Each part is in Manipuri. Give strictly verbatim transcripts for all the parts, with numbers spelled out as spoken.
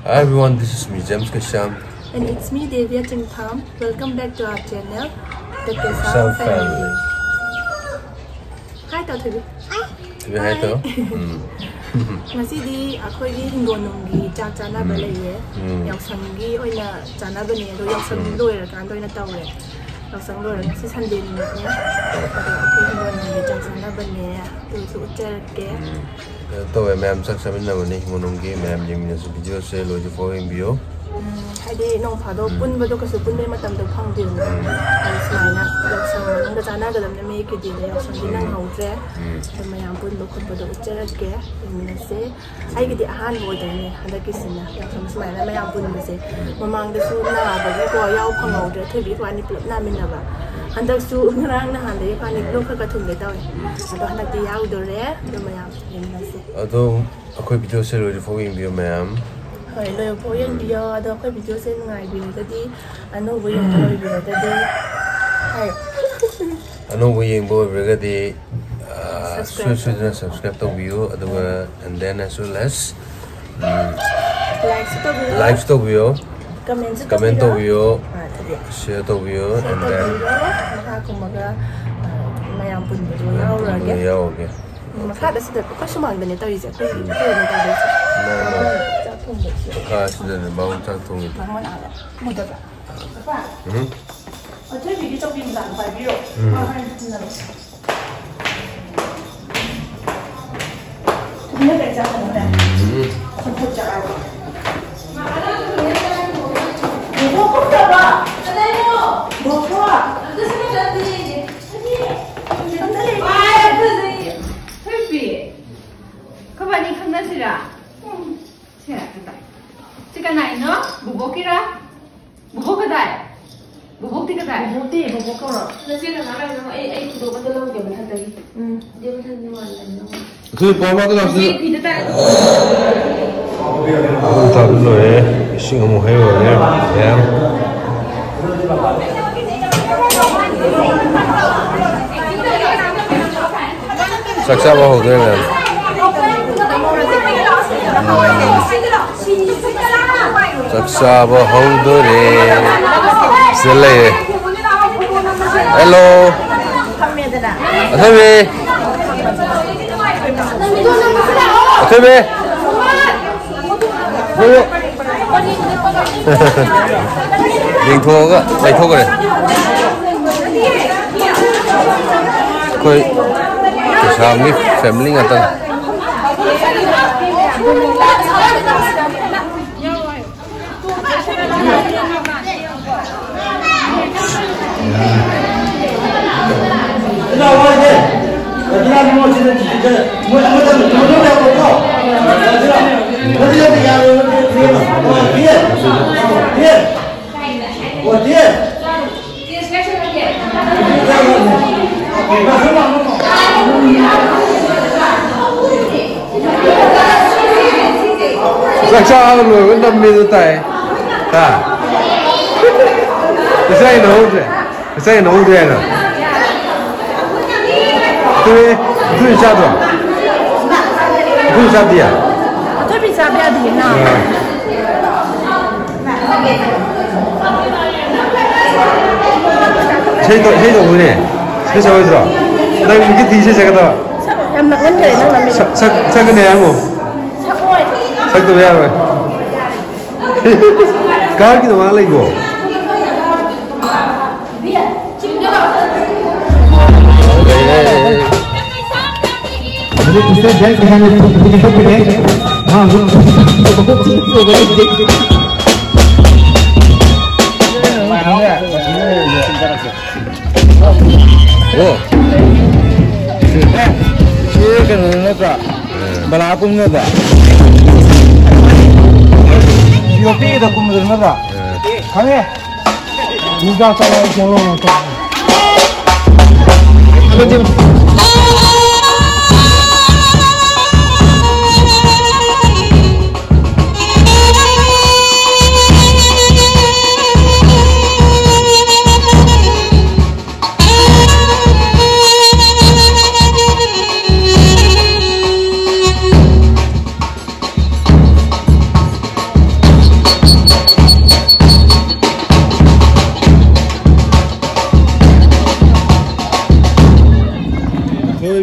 Hi everyone, this is me, James Kasham. And it's me, Devia Chingtham. Welcome back to our channel, The Kasham Kasham Family. Family. Hi, Tathubi. Say hi to. Mm. ꯉꯁꯤꯗꯤ ꯑꯩꯈꯣꯏꯒꯤ ꯍꯤꯡꯒꯣꯜꯅꯨꯡꯒꯤ ꯆꯥꯛ ꯆꯥꯅꯕ ꯎꯝ. ꯂꯩꯌꯦ꯫ ꯎꯝ. ꯌꯥꯎꯁꯪꯒꯤ ꯑꯣꯏꯅ ꯆꯥꯅꯕꯅꯦ, ꯑꯗꯣ ꯌꯥꯎꯁꯪ ꯎꯝ. ꯂꯣꯏꯔꯀꯥꯟꯗ ꯑꯣꯏꯅ ꯇꯧꯔꯦ꯫ ꯌꯥꯎꯁꯪ ꯂꯣꯏꯔꯒ ꯉꯁꯤ ꯁꯟꯗꯦ ꯅꯨꯃꯤꯠꯅꯦ꯫ ꯑꯗꯣ ꯑꯩꯈꯣꯏ ꯍꯤꯡꯒꯣꯜꯅꯨꯡꯒꯤ ꯆꯥꯛ ꯆꯥꯅꯕꯅꯦ, ꯑꯗꯨꯁꯨ ꯎꯠꯆꯔꯛꯀꯦ꯫ ꯎꯝ. ꯀꯩꯅꯣ ꯇꯧꯋꯦ, ꯃꯌꯥꯝ ꯆꯥꯛ ꯆꯥꯃꯤꯟꯅꯕꯅꯤ ꯍꯤꯡꯒꯣꯜꯅꯨꯡꯒꯤ, ꯃꯌꯥꯝ ꯌꯦꯡꯃꯤꯟꯅꯁꯤ꯫ ꯚꯤꯗꯤꯑꯣꯁꯦ ꯂꯣꯏꯗ꯭ꯔꯤꯐꯥꯎ ꯌꯦꯡꯕꯤꯌꯣ꯫ ꯎꯝ, ꯍꯥꯏꯗꯤ ꯅꯣꯡ ꯐꯥꯗꯣꯛ ꯎꯝ. ꯄꯨꯟꯕꯗꯣ ꯀꯩꯁꯨ ꯄꯨꯟꯕꯩ ꯃꯇꯝꯗꯣ ꯐꯪꯗꯦꯗꯅ꯫ ꯎꯝ. ꯑꯗꯨ ꯁꯨꯃꯥꯏꯅ ꯌꯥꯎꯁꯪ ꯃꯅꯨꯡꯗ ꯆꯥꯅꯒꯗꯕꯅꯤꯅ ꯃꯌꯦꯛꯀꯤꯗꯤ ꯌꯥꯎꯁꯪꯗꯤ ꯎꯝ. ꯅꯪꯍꯧꯗ꯭ꯔꯦ꯫ ꯎꯝ. ꯑꯗꯨ ꯃꯌꯥꯝ ꯄꯨꯟꯕ ꯈꯣꯠꯄꯗꯣ ꯎꯠꯆꯔꯛꯀꯦ, ꯌꯦꯡꯃꯤꯟꯅꯁꯦ꯫ ꯑꯩꯒꯤꯗꯤ ꯑꯍꯥꯟꯕ ꯑꯣꯏꯗꯣꯏꯅꯦ ꯍꯟꯗꯛꯀꯤꯁꯤꯅ ꯌꯥꯎꯁꯪ ꯁꯨꯃꯥꯏꯅ ꯃꯌꯥꯝ ꯄꯨꯟꯕꯁꯦ꯫ ꯃꯃꯥꯡꯗꯁꯨ ꯅꯥꯕꯒꯤꯀꯣ ꯌꯥꯎ ꯐꯪꯍꯧꯗ꯭ꯔꯦ꯫ ꯊꯣꯏꯕꯤ ꯏꯕꯥꯅꯤ ꯄꯨꯂꯞ ꯅꯥꯃꯤꯟꯅꯕ꯫ ꯍꯟꯗꯛꯁꯨ ꯉꯔꯥꯡ ꯅꯍꯥꯟꯗꯒꯤ ꯏꯕꯥꯅꯤ ꯂꯣꯛ ꯈꯔ ꯈꯔ ꯊꯨꯡꯒꯦ ꯇꯧꯋꯦ꯫ ꯑꯗꯣ ꯍꯟꯗꯛꯇꯤ ꯌꯥꯎꯗꯣꯔꯦ꯫ ꯑꯗꯨ ꯃꯌꯥꯝ ꯌꯦꯡꯃꯤꯟꯅꯁꯦ꯫ ꯑꯗꯣ ꯑꯩꯈꯣꯏ ꯚꯤꯗꯤꯑꯣꯁꯦ ꯂꯣꯏꯗ꯭ꯔꯤꯐꯥꯎ ꯌꯦꯡꯕꯤꯌꯣ ꯃꯌꯥꯝ꯫ ꯍꯣꯏ, ꯂꯣꯏꯕꯐꯥꯎ ꯌꯦꯡꯕꯤꯌꯣ꯫ ꯑꯗꯣ ꯑꯩꯈꯣꯏ ꯚꯤꯗꯤꯑꯣꯁꯦ ꯅꯨꯡꯉꯥꯏꯕꯤꯔꯒꯗꯤ, ꯑꯅꯧꯕ ꯌꯦꯡꯕ ꯑꯣꯏꯕꯤꯔꯒꯗꯤ, ꯍꯥꯏ꯫ ꯑꯅꯧꯕ ꯌꯦꯡꯕ ꯑꯣꯏꯕꯤꯔꯒꯗꯤ, ꯑ, ꯁꯣꯏ ꯁꯣꯏꯗꯅ ꯁꯕꯁꯀ꯭ꯔꯥꯏꯕ ꯇꯧꯕꯤꯌꯨ, ꯑꯗꯨꯒ and then as well as, ꯎꯝ, ꯂꯥꯏꯛꯁꯨ ꯇꯧꯕꯤꯌꯣ꯫ ꯂꯥꯏꯛꯁꯨ ꯇꯧꯕꯤꯌꯣ, ꯀꯃꯦꯟꯁꯨ ꯀꯃꯦꯟ ꯇꯧꯕꯤꯌꯣ, ꯑꯗꯨꯗꯤ ꯁꯤꯌꯔ ꯇꯧꯕꯤꯌꯣ, ꯁꯤꯌꯔ and then ꯇꯧꯕꯤꯌꯣ꯫ ꯃꯈꯥ ꯀꯨꯝꯃꯒ, ꯑ, ꯃꯌꯥꯝ ꯄꯨꯟꯕꯗꯣ ꯌꯥꯎꯔꯨꯔꯒꯦ꯫ ꯌꯥꯎꯔꯒꯦ꯫ ꯎꯝ, ꯃꯈꯥꯗ ꯁꯤꯗ ꯑꯩꯈꯣꯏ ꯁꯨꯃꯥꯡꯗꯅꯦ ꯇꯧꯔꯤꯁꯦ꯫ ꯑꯩꯈꯣꯏ ꯀꯩꯅꯣ ꯇꯧꯗꯣꯏꯁꯦ꯫ ꯅꯪ, ꯅꯪ ꯆꯥꯛ ꯊꯣꯡꯕꯁꯦ꯫ ꯀꯥ ꯁꯤꯗꯅꯦ ꯕꯥꯃꯣꯟ ꯆꯥꯛ ꯊꯣꯡꯉꯤꯗꯣ꯫ ꯕꯥꯃꯣꯟ ꯑꯥꯗ꯫ ꯎꯗꯕ꯭ꯔꯥ? ꯎꯝ꯫ ꯑꯊꯣꯏꯕꯤꯒꯤ ꯆꯧꯀꯤ ꯃꯆꯥꯗꯣ ꯄꯥꯏꯕꯤꯔꯣ꯫ ꯎꯝ꯫ ꯃꯥ ꯍꯣꯔꯦꯟ ꯐꯝꯅꯕ꯫ ꯐꯝꯅꯕ ꯆꯥꯛ ꯊꯣꯡꯉꯦ꯫ ꯎꯝ꯫ ꯈꯣꯟꯊꯣꯛ ꯆꯥꯔꯕ? ꯕꯣꯕꯣꯛ ꯀꯨꯝꯗꯕ? ꯕꯣꯕꯣꯛ꯫ ꯊꯣꯏꯕꯤ, ꯑꯩꯈꯣꯏꯕꯥꯅꯤ ꯈꯪꯅꯁꯤꯔꯥ? ꯁꯦ, ꯁꯤꯗ꯫ ꯁꯤ ꯀꯅꯥꯏꯅꯣ? ꯕꯣꯕꯣꯛꯀꯤꯔꯥ? ꯕꯣꯕꯣꯛ ꯀꯗꯥꯏ? ꯕꯣꯕꯣꯛꯇꯤ ꯀꯗꯥꯏ? ꯕꯣꯕꯣꯛꯇꯤ, ꯕꯣꯕꯣꯛ ꯀꯧꯔꯣ꯫ ꯅꯆꯦ ꯀꯅꯥ ꯂꯩꯅꯣ? ꯑꯩ, ꯑꯩ ꯈꯨꯗꯣꯞ ꯑꯝꯇ ꯂꯧꯒꯦ ꯃꯊꯛꯇꯒꯤ꯫ ꯎꯝ꯫ ꯑꯗꯨ ꯃꯊꯛꯇ ꯃꯥꯜꯂꯦ꯫ ꯑꯩꯈꯣꯏ ꯄꯥꯎ ꯑꯃ ꯂꯥꯛꯁꯤ꯫ ꯁꯤ ꯐꯤꯗ ꯇꯥꯏ꯫ ꯑꯍꯨꯝ ꯊꯥꯕ ꯂꯣꯏꯔꯦ꯫ ꯏꯁꯤꯡ ꯑꯃꯨꯛ ꯍꯩꯔꯨꯔꯒꯦ ꯃꯌꯥꯝ꯫ ꯆꯥꯛ ꯆꯥꯕ ꯍꯧꯗꯣꯔꯦ ꯃꯌꯥꯝ꯫ ꯆꯥꯛ ꯆꯥꯕ ꯍꯧꯗꯣꯔꯦ꯫ ꯁꯤꯗ ꯂꯩꯔꯦ꯫ ꯍꯦꯜꯂꯣ꯫ ꯑꯊꯣꯏꯕꯤ꯫ ꯑꯊꯣꯏꯕꯤ꯫ ꯌꯦꯡꯊꯣꯛꯑꯒ ꯂꯩꯊꯣꯛꯈ꯭ꯔꯦ꯫ ꯑꯩꯈꯣꯏ ꯀꯩꯁꯥꯝꯒꯤ ꯐꯦꯃꯤꯂꯤ ꯉꯥꯛꯇꯅꯤ꯫ ꯆꯥꯛ ꯆꯥꯕ ꯂꯣꯏꯕ ꯅꯝꯃꯦꯗꯣ ꯇꯥꯏ꯫ ꯍꯥ? ꯉꯁꯥꯏ ꯅꯍꯧꯗ꯭ꯔꯦ꯫ ꯉꯁꯥꯏ ꯅꯍꯧꯗ꯭ꯔꯦ ꯍꯥꯏꯅ꯫ ꯑꯗꯨꯗꯤ, ꯑꯗꯨꯗꯤ ꯆꯥꯗ꯭ꯔꯣ? ꯑꯗꯨꯗꯤ ꯆꯥꯗꯤꯌꯦ? ꯑꯇꯣꯞꯄ ꯆꯥꯕ ꯌꯥꯗꯤꯌꯦ, ꯅꯥ꯫ ꯑꯥ꯫ ꯏꯁꯩ ꯇꯧ-, ꯏꯁꯩ ꯇꯧꯗꯣꯏꯅꯦ꯫ ꯏꯁꯩ ꯁꯛꯑꯣꯏꯗ꯭ꯔꯣ? ꯅꯪ ꯃꯤꯒꯤ ꯊꯤ ꯏꯁꯩ ꯁꯛꯀꯗꯕ? ꯌꯥꯝ ꯅꯛꯃꯟꯈ꯭ꯔꯦ, ꯅꯪ ꯂꯝꯕꯤꯗ꯫ ꯁꯛ-, ꯁꯛ-, ꯁꯛꯀꯅꯤ ꯍꯥꯏꯔꯝꯃꯣ꯫ ꯁꯛꯑꯣꯏ꯫ ꯁꯛꯇꯕ ꯌꯥꯔꯣꯏ꯫ ꯀꯥꯔꯒꯤꯗꯣ ꯃꯥ ꯂꯩꯒꯣ꯫ ꯑꯗꯨ ꯄꯨꯁꯇꯔ ꯖꯥꯏ ꯀꯩꯁꯥꯝ ꯂꯩ ꯊꯣꯛꯄꯗꯤ ꯀꯩꯗꯧꯕꯤꯔꯦ? ꯃꯥ ꯍꯧꯖꯤꯛ ꯃꯀꯣꯛ ꯆꯤꯛꯄ ꯂꯩꯇꯦ꯫ ꯑꯣ꯫ ꯁꯤ ꯀꯩꯅꯣ ꯅꯠꯇ꯭ꯔꯣ? ꯕꯂꯥ ꯀꯨꯝꯅꯕ꯫ ꯌꯣꯠꯄꯤꯗ ꯀꯨꯝꯕꯗꯨ ꯅꯠꯇ꯭ꯔꯣ? ꯈꯪꯉꯦ꯫ ꯅꯨꯄꯥ ꯆꯠꯂꯣ, ꯆꯠꯂꯣ, ꯆꯠꯂꯣ꯫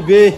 B.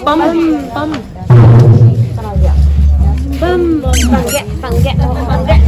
Pam, pam. Pam, pangge, pangge, pangge.